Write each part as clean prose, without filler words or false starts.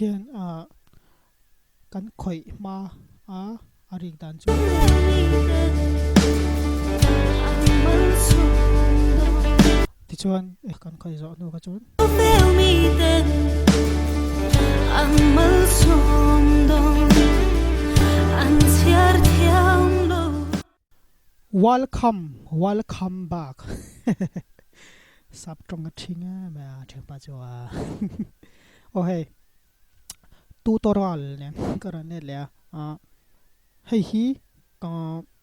Tikhian ah kan khawih hma a a rik dan chu. Tichuan kan khawih zawh hnu kha chuan. Welcome welcome back sap tawng a thing em mai a thianpa chu a aw hei tutorial nen ka rawn let leh a ah hei hi ka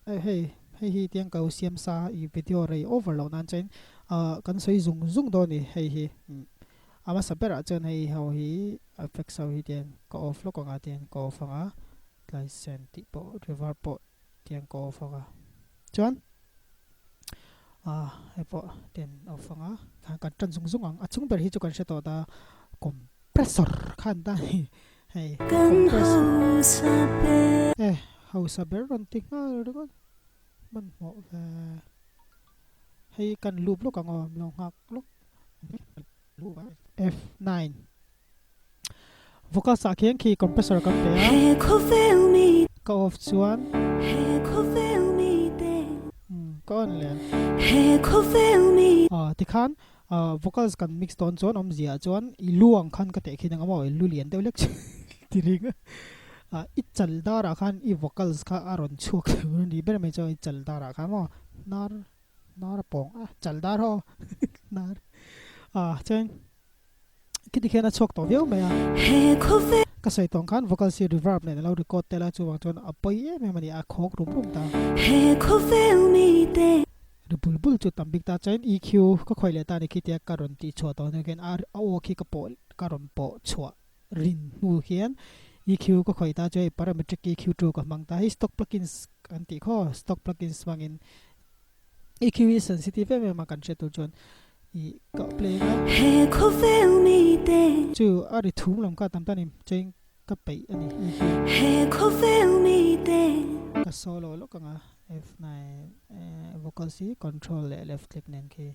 hei hei hi tiang ka lo siam sa i video rei over loh nan chuan ah kan sawi zung zung dawn a ni hei hi a hmasa berah chuan hei ho hi effects ho hi tiang ka off lawk ang a tiang ka off ang a tlai sen tih pawh reverb pawh tiang ka off ang a chuan ah hei pawh tiang off ang a khan kan tan zung zung ang a chung ber hi chu kan hre tawh ta compressor khan ta ni hei compressor e hausa ber rawn ti nghal ringawt hmanhmawh ve hei kan loop lawk ang aw lo nghak lawk F9. Vocals ah khian khi compressor kan pe a, ka off chuan umm ka on leh a tikhan vocals kan mix dawn chuan awmzia ah chuan i lu ang khan ka teh khin ang maw i lu lian deuh lek ti ring a i chal dar ah khan i vocals kha a rawn chhuak thei ni ber mai chuan i chal dar ah khan maw hnar hnar a pawng a chal dar ho hnar a chuan. Khiti khian a chhuak tawh viau mai a. Ka sawi tawng khan vocal si reverb nen a lo record tel a, chuvang chuan a pawi em em a ni, a khawk rum rum ta. Ri bul bul chu tam bik ta chuan EQ ka khawih leh ta a ni khitia ka rawn tih chhuah tawh hnu khian a aw khi ka pawh ka rawn pawh chhuah rin hnu khian EQ ka khawih ta chu hei parametric EQ 2 ka hmang ta hei stock plugins kan tih khaw stock plugins hmangin EQ hi sensitive em em a kan hriat tur chuan i ka play a. He khawvel mite. Chu a ri thum lam kha tam ta ni cheng ka peih a ni EQ. He khawvel mite. Ka solo lawk ang a F9 vocals hi control leh left click nen khi.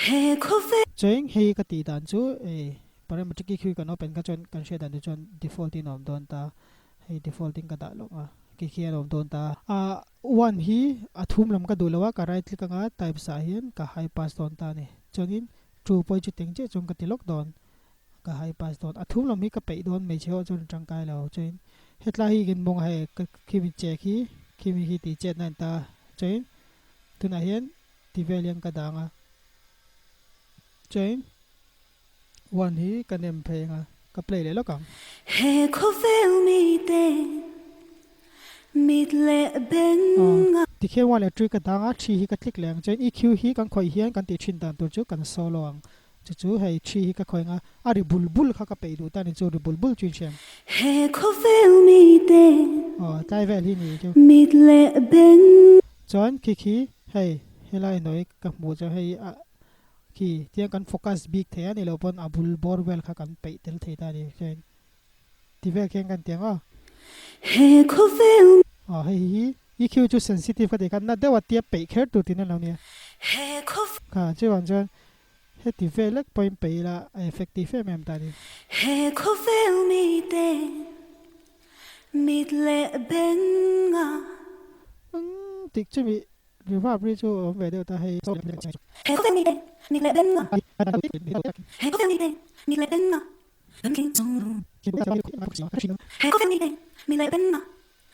He khawvel. Cheng hei ka tih dan chu ei parametric EQ kan open kha chuan kan hriat dan chu chuan default in a awm dawn ta hei default in ka dah lawk a khi khi a awm dawn ta a. One hi a thum lam ka duh lo a, ka right click anga types ah hian ka high pass dawn ta a ni. Chuanin two pawh hi chu teng chiah chuan ka ti lawk dawn, ka high pass dawn. A thum lam hi ka peih dawn hmeichhe ho chuan tangkai lo. Chuanin hetlai hi kan mawng a hei khimi che khi khimi khi tih chet na a ni ta a. Chuanin tunah hian ti vel hian ka dang a. Chuanin one hi ka nem phei anga ka play leh lawk ang. He khawvel mite mit leh beng a. Tikhian one leh three ka dang a, three hi ka click leh ang. Chuan EQ hi kan khawih hian kan tih thin dan tur chu kan solo ang. Chu chu hei three hi ka khawih anga a ri bul bul kha ka peih duh ta ni chu ri bul bul chu inhriam. He khawvel mite Aw tlai vel hi ni chu. mit leh beng. Chuan khi khi hei helai hnuai ka hmuh chu hei a Khi tiang kan focus bik thei a ni lo pawn a bul bawr vel kha kan peih tel thei ta a ni chuan ti vel khian kan ti ang aw. He khawvel. Aw hei hi EQ chu sensitive ka tih khan na deuh a tia peih kher tur tin a lo nia. He khawvel. Kha chuvang chuan heti vel lek pawhin peih ila a effective em em ta a ni. He khawvel mite mit leh beng a. Eng tik chumi Reverb ri chu a awm ve deuh ta hei. He khawvel mite mit leh beng a. He khawvel mite mit leh beng a. Kan tling chung lo. He khawvel mite mit leh beng a.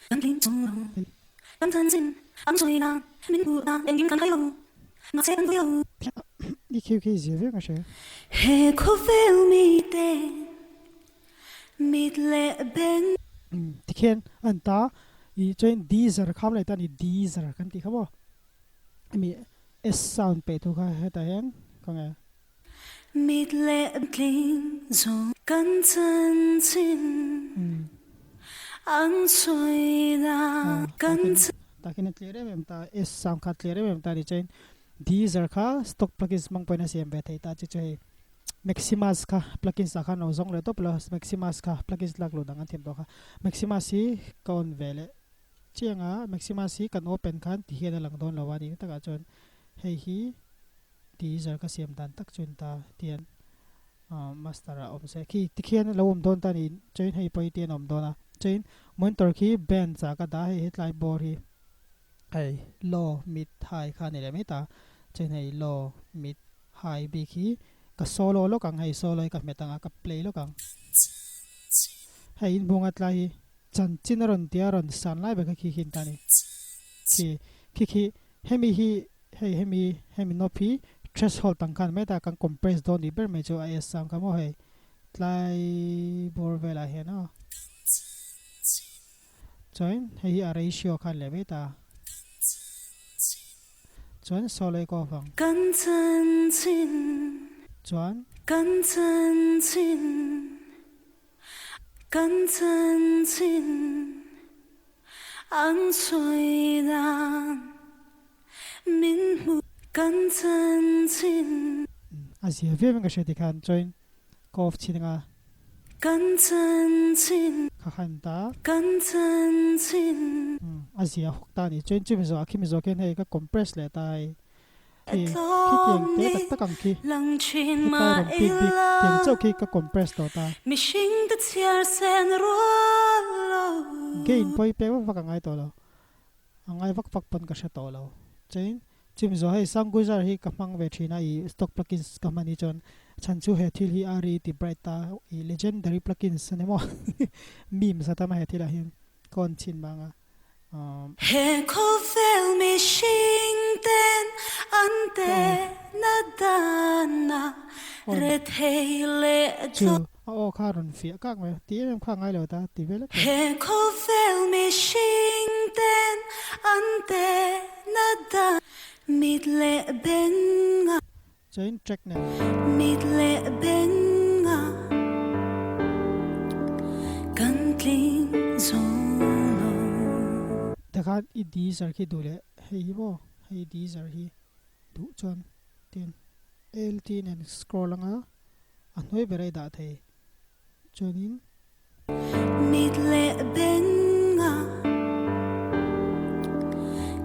Kan tling chung lo. Kan chanchin an sawi na min hmuh na engkim kan hai lo. Mahse kan vui lo. I khiu khi zir viau ka hria. He khawvel mite mit leh beng. Tikhian an ta i chuan Deezer kham leh ta ni Deezer kan tih kha maw hemi S sound peh thu kha hetah hian ka nge. Mit leh tling zawng kan chanchin an sawi na kan Takin a clear em em ta S sound kha clear em em ta ni chuan Deezer kha stock plugins hmang pawhin a siam ve thei ta chu chu hei Maximus kha plugins ah khan lo zawng leh tawp lo, Maximus kha plugins lak luh dang an thiam tawh kha. Maximus hi ka on ve leh chiang a, Maximus hi kan open khan ti hian a lang dawn lo a nih takah chuan hei hi teaser ka siam dan tak chu a ni ta tian. Master ah awm se khi tikhian a lo awm dawn ta ni chain hei pawh hi tian a awm dawn a chain monitor khi bench ah ka dah a hei hetlai bawr hi hei low mid high kha a ni leh mai ta chain hei low mid high bik hi ka solo lawk ang hei solo hi ka hmet ang a ka play lawk ang hei inhmung a tlai hi chanchin a rawn tia rawn san lai ber kha khi khi an ta ni khi khi khi hemi hi Hei hemi hemi knob hi threshold ang khan mai ta kan compress dawn nih ber mai chu a S ang kha maw hei tlai bawr velah hian aw chuan hei hi a ratio khan leh mai ta chuan solo i off ang Kan chanchin chuan Kan chanchin Kan chanchin An sawi dan min hmu kan chanchin. A zia viau in ka hria tikhan chuan ka off chhin anga. Kan chanchin. Ka han ta. Kan chanchin. A zia hawk ta a ni chuan chumi zawhah khimi zawh khian hei ka compress leh ta hei. Khi khitiang te tak tak ang khi hetlai rawn pik bik tiang chauh khi ka compress tawh ta. Gain pawh hi pek vak vak a ngai tawh lo, a ngai vak vak pawn ka hre tawh lo. Chuan chumi zawh hei Sennheiser hi ka hmang ve thin a, ih stock plugins ka hman hi chuan chhan chu he thil hi a ri ti bright ta, ih legendary plugins a ni maw memes a tam a he thilah hian ka on chhin vang a. He khawvel mihring ten an tehna dana rethei leh Chu a aw kha rawn fiah kak mai ti em em kha ngai lo ta ti vel vek. He khawvel mihring ten an tehna dana mit leh benga. Chuan track nen. Mit leh benga kan tling zo lo. Tikhan i deezer khi duh leh hei hi maw hei deezer hi duh chuan tin ALT nen scroll anga a hnuai ber a i dah thei chuanin. Mit leh benga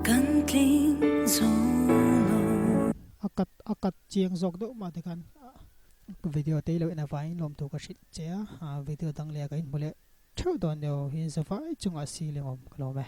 kan tling zo lo. A cut a cut chiang zawk deuh mah te khan video te lo en avangin lawmthu ka hrilh che a, video dang leh ka inhmu leh theuh dawn neo hi zavai chungah si lengawm ka lawm e.